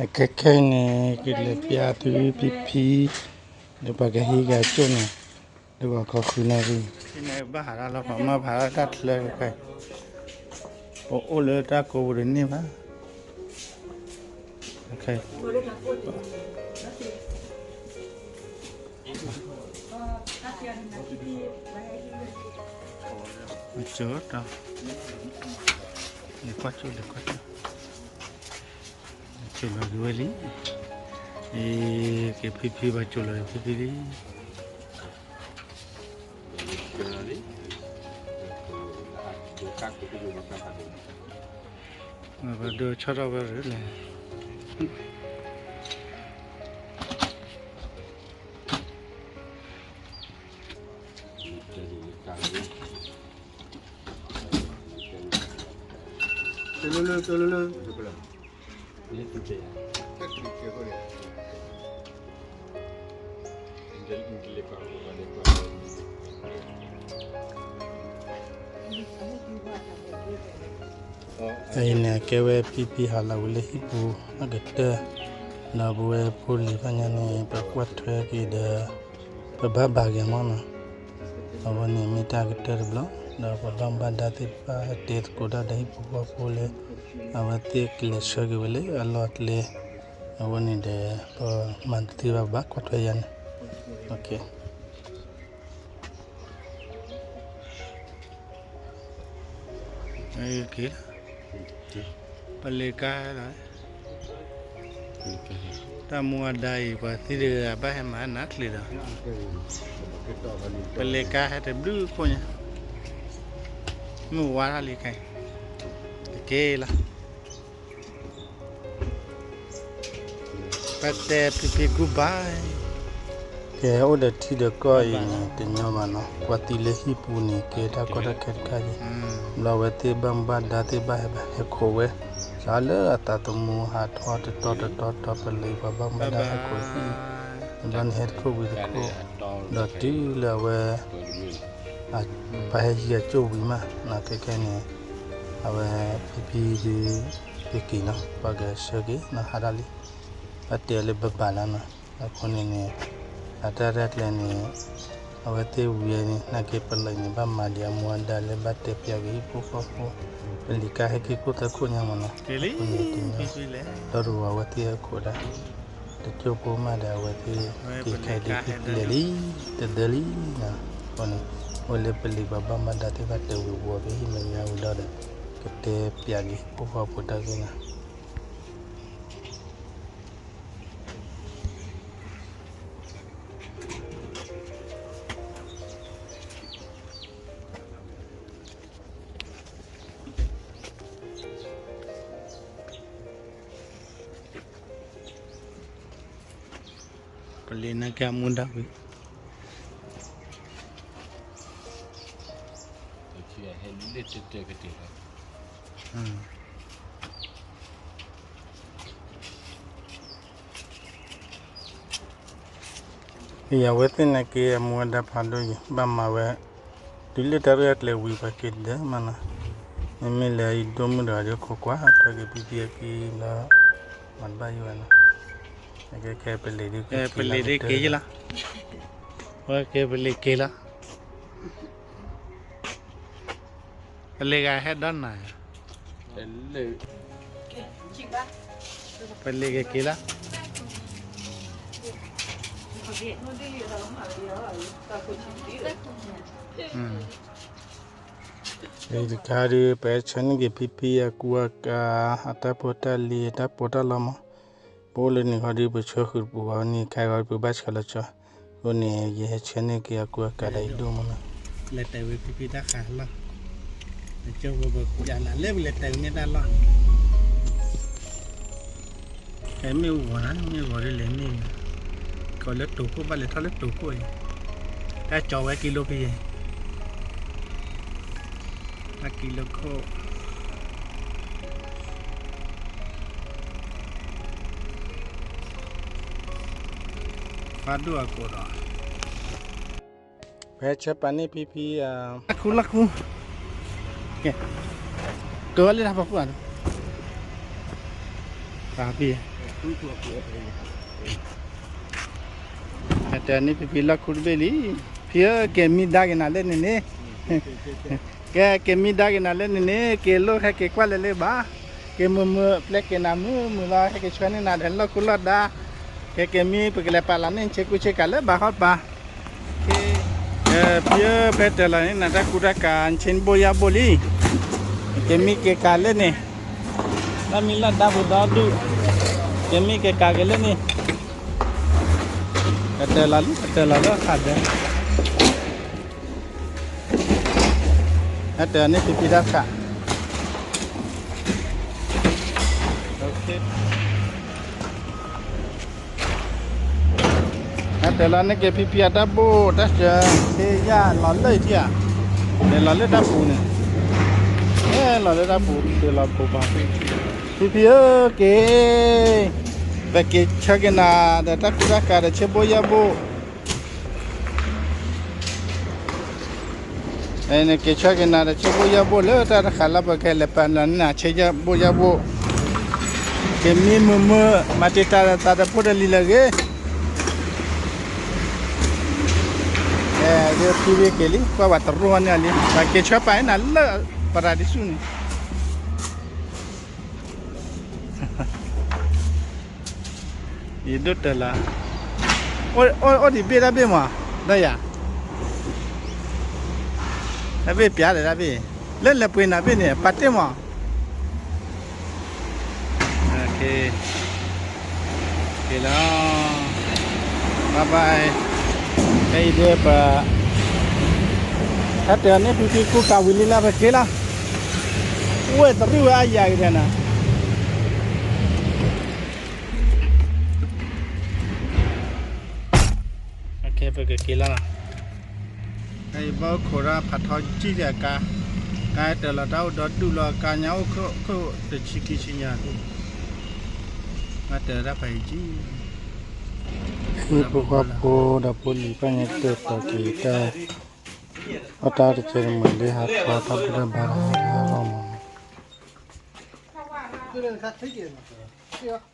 အခဲခဲအံၤန့ၣ် ကလဲၤပျးသုဖံဖံ ဒီးပှၤကဟံးက့ၤအကၠိၣ်န့ၣ် ဒီးပှၤခီဃုာ်န့ၣ်ရံၣ် ဘၣ်ဟးတၢ်လီၤ ပှၤမၢဖးတၢ်ချၢတခါအံၤ ပအိၣ်လၢတၢ်ကိးပူၤတန့ၢ်ဘၣ် ကၠိၣ်တီ လဲၤကွၢ်ကၠိၣ် လဲၤကွၢ်ကၠိၣ် ကၠိၣ်လီၤက့ၤဝဲလံ အ့ က့ၤဖံဖံ ပှၤကၠိၣ်လီၤက့ၤဖံဖံလံ ပှၤဒိးဆီၣ်ထီၣ်ဝဲရၢၣ်လဲၣ် အံၤန့ၣ် အကဲဝဲဖံဖံဟးလီၤဝဲလၢဟံၣ်ပူၤအကတၢၢ် ဒီးပဝဲဖိလံၤဘၣ်ညါန့ၣ် ပကွၢ်ထွဲက့ၤဒီး ပဘၣ်ဘၣ်က့ၤမးနီၤ အဝဲန့ၣ်မ့ၢ်တၢ်ကတၢၢ်တဘျီ ဒီးပှၤဘၣ်မူဘၣ်ဒါသ့ၣ်တဖၣ်တဲသကိးတၢ်ဒီးဟံၣ်ဖိဃီဖိလၢ အဝဲသ့ၣ်ကလဲၤဆှၢက့ၤဝဲလၢအလီၢ်အကျဲ အဝဲန့ၣ်ဒီး ပမၤတသ့ဘၣ် ပဘၣ်ကွၢ်ထွဲယါန့ၣ် ပလ့ၤကါဟဲလီၤ တၢ်မူအဒါအံၤ ပှၤသံတဂၤဘၣ်ဟဲမၤနးချ့ဒီး ပလ့ၤကါဟဲတဘျုးခိၣ်ညါ မုၢ်ဝါထီၣ်လံခဲအံၤ တက့ၢ်လီၤ ပတဲဖံဖံ goodbye ကဲ အိၣ်ဒီးထံဒီးကီၢ်အံၤန့ၣ် တညီဘၣ်နီၤ ကွၢ်သံလၢဟံၣ်ပူၤန့ၣ် ကဲတၢ်ကီတၢ်ခဲတခါအံၤ ဘျီအဝဲသ့ၣ်ဘၣ်မူဘၣ်ဒါသ့ၣ်ဘၣ်ဟဲဘၣ်ဟဲခိးဝဲ စးလၢအသးသမူဟးထီၣ်တတီၤတတီၤတီၤ ပလ့ၤပှၤဘၣ်မူဘၣ်ဒါဟဲခိးဟံၣ် ဘျီန့ၣ်ဟဲတခိၣ်ဝံၤတခိၣ် ဒီးတုၤလၢအဝဲ ပှၤဟဲဟံးအကၠိၣ်ဝံၤမး ခဲခဲန့ၣ် အဝဲဖံဖံဒုး ကက့ၤနီၤ ပှၤကဆှၢက့ၤနီၤ ဟးဒၣ်လံ ဘၣ်တဲလၢဘၣ်ဘၣ်လီၤနီၤ အဃိန့ၣ်န့ၣ် အတၢ်ရဲၣ်ကျဲၤန့ၣ် အဝဲသ့ၣ်ဝံၤန့ၣ် နာ်က့ပလံးန့ၣ် ဘၣ်မၤဒံးအမူအဒါလၢဘၣ်တဲပျးက့ၤဟံၣ်ဖိဃီဖိ ပလံၤကါဟဲက့ၤခိၣ်သၢခိၣ်ညါမးနီၤ အဃိန့ၣ်တညီ ဒီတဝၤအဝဲသ့ၣ်ဟဲခိးဒၣ် တကၠိၢ်ဖိမးဒီးအဝဲသ့ၣ်က့ၤခဲဒုးလဲၤလံ တဒၢလံနီၤ အဃိန့ၣ် အိၣ်လၢပလံၤပှၤဘၣ်မူဘၣ်ဒါသ့ၣ်တဖၣ်တဲဝံၤဝီၤက့ၤဟံၣ်မဲာ်ညါဝံၤဒီး ကတဲပျးက့ၤဟံၣ်ဖိဃီဖိတၢ်ဂ့ၢ်နီၤ ပလံၤနာ်က့အမူဒါဝံၤ အဝဲသ့ၣ်နာ်က့အမူအဒါဖးဒိၣ်ယံၤ ဘၣ်မၤဝဲ တုၤလၢတၢ်ရဲၣ်တၢ်ကျဲၤဝံၤပှၤက့ၤဒၢးမးနီၤ မ့မ့ၢ်လၢအံၤဒိၣ်မုၣ်တဂၤဒီးခိးကွၢ်ထွဲက့ၤဖံဖံအက့ၤလီၤ မၤတဘၣ်ယံၤဝဲနီၤ ကဲပလံၤဒုးက့ၤလီၤ ဝဲက့ၤပလံၤက့ၤလီၤ ပလံၤဂၤဟဲဒီးနၤ ပလံၤက့ၤက့ၤလီၤ တခါဒုး ပဟဲဆှၢန့ၢ်က့ၤဖံဖံအကူအကၤ အတၢ်ဖိတၢ်လံၤ အတၢ်ပီးတၢ်လီမး ပအိၣ်လၢန့ၣ်ခီဒုး ပဆှၢဃုာ်တပူၤဃီန့ၣ် ခါဂီၤပဘၣ်ဆှၢလီၤဆီ အဃိန့ၣ် ယဟဲဆှၢန့ၢ်က့ၤအကူအကၤဒီးယဒိၣ်မးနီၤ လဲၤတဲာ်ဝဲဖံဖံတၢ်ဃးလီၢ် ကၠိဖိပပျးနၤလၢပလဲၤတဲာ်ဝဲန့ၣ်တၢ်လီၢ် မ့ၢ်ဝီၤနၤ မ့ၢ်ဝီၤဒ်လဲၣ်န့ၣ် ကီးလၢတိၤခိၣ်ဘၣ်လဲၤထီၣ်လၢတိၤခိၣ်အံၤ တၢ်ကၠီဝဲကံလိကယဲၢ် တၢ်ကံလိခိၣ် ဖးဒိၣ်အကိးဒီး ပဟဲဆၢပာ်န့ၢ်ဖံဖံ လၢခူ လၢခူ ကဝဲလၢတၢ်ဖီခိၣ်ဧါ ပာ်ဖံ ဟဲတဲန့ၢ်ဖံဖံလီၢ်ခူတဘ့ၣ်လံ, ဖံဧၢ ကဲမံဒါက့ၤနၤလၢန့ၣ်န့ၣ်, ကဲ ကဲမံဒါက့ၤနၤလၢန့ၣ်န့ၣ် က့ၤလိၣ်ဟဲက့ၤကွၢ်လၢလၢဘၣ်, က့ၤမုာ်မုာ် ပျဲက့ၤနၤမုာ်မုာ်လီၤ ဟဲက့ၤဆှၢန့ၢ်နၤဒီးလီၢ်ခူလီၢ်ဒါ, ကဲက့ၤမံ ပကလဲၤပာ်လီၤန့ၢ်ဆ့ကူဆ့ကၤလၢဘၣ်ဃီပာ် ဖံဧၢ ဖဲတၢ်လီၤန့ၣ် နတၢ်ကူတၢ်ကၤ ဆ့ဘိၣ်ယၢ်ဘိၣ်လံ, က့ၤမံက့ၤကၤလၢန့ၣ်, တၢ်မံလီၢ်ဒါပူၤဒီဒူၣ်, က့ၤမံက့ၤကၤက့ၤလၢန့ၣ်, ကတၢၢ်လီၤလံ ကတၢၢ်လီၤလၢဃးဒီး, ဟဲတၢၢ်န့ၢ်ဖံဖံတၢ်ဃး ဟဲတၢၢ်လီၤန့ၢ်က့ၤဖံဖံအတၢ်ဘိၣ်တၢ်စၢၤ, ဟ့ၣ်ယၢ်လီၤလၢအံၤထံၣ်ဧါ, လဲၤလီၤလၢတၢ်ပူၤန့ၣ်, ဟဲလီၤလၢတၢ်ပူၤ တၢၢ်လီၤပူၤပာ်ဖံ, ဖံဖံဧၢ က့ၤ, ပက့ၤဆှၢက့ၤနၤဒီးတၢ်ကူတၢ်ကၤဒီးဆ့ဘိၣ်ယၢ်ဘိၣ် နက့ၤဆှၢက့ၤနၤဒီးဆ့ဘိၣ်ယၢ်ဘိၣ်လၢတၢ်တဃာ်လၢပကလဲၤပာ်လီၤန့ၢ်နၤ ဆ့ဘိၣ်ယၢ်ဘိၣ်, က့ၤမံမုာ်မုာ် မၤတံာ်တာ်သးဒီးဖိဒီးလံၤလၢအဂ့ၤ, ဖံဖံက့ၤလံ ကွၢ်ဝဲတရူၢ်န့ၢ်အီၤလံ ပှၤက့ၤဆှၢပာ်န့ၢ်နၤလၢပရၤဒံစူၣ်န့ၣ် ယဒိၣ်တၢၢ်လီၤ, အိၣ်ဒံးဘ့ၣ်တၢ်ဘ့ၣ်မး, ဒီးယၤ, တၢ်ဘ့ၣ်ပျးဒီးတၢ်ဘ့ၣ်, လၢလဲၤပှ့ၤနၤဘ့ၣ်န့ၣ် ပာ်တ့ၢ်မး, က့ၤလီၤ, bye bye, ဖဲအံၤဒ်ပ ဟဲတၢၢ်န့ၢ်ဖံဖံကူကၤဝံၤလံလၢပက့ၤလီၤ, ဝဲတရံၣ်ဝဲအယၤက့ၤဒဲးနၤ ပကက့ၤလီၤ, အံၤဘၣ်အိၣ်ခိးဒၣ်ဖးထီကံၢ်ကၤ, ကါတၢၢ်လီၤတၢ်အိၣ်ဒီဒူၣ်လီၤ ကါညါအိၣ်ခိၣ်တဆံခံဆံညါ, ကါတၢၢ်တၢ်ဖးယံၤကံၢ်, ဟံၣ်ဖိဃီဖိဒီးဖိလံၤ ဘၣ်ညါတၢၢ်ပာ်က့ၤတၢ်, အတၢ်တကဲတမုာ်လၢဟးထီၣ်တၢ်ဘူၣ်တၢ်ဘါတၢ်ဟးထီၣ်မး, က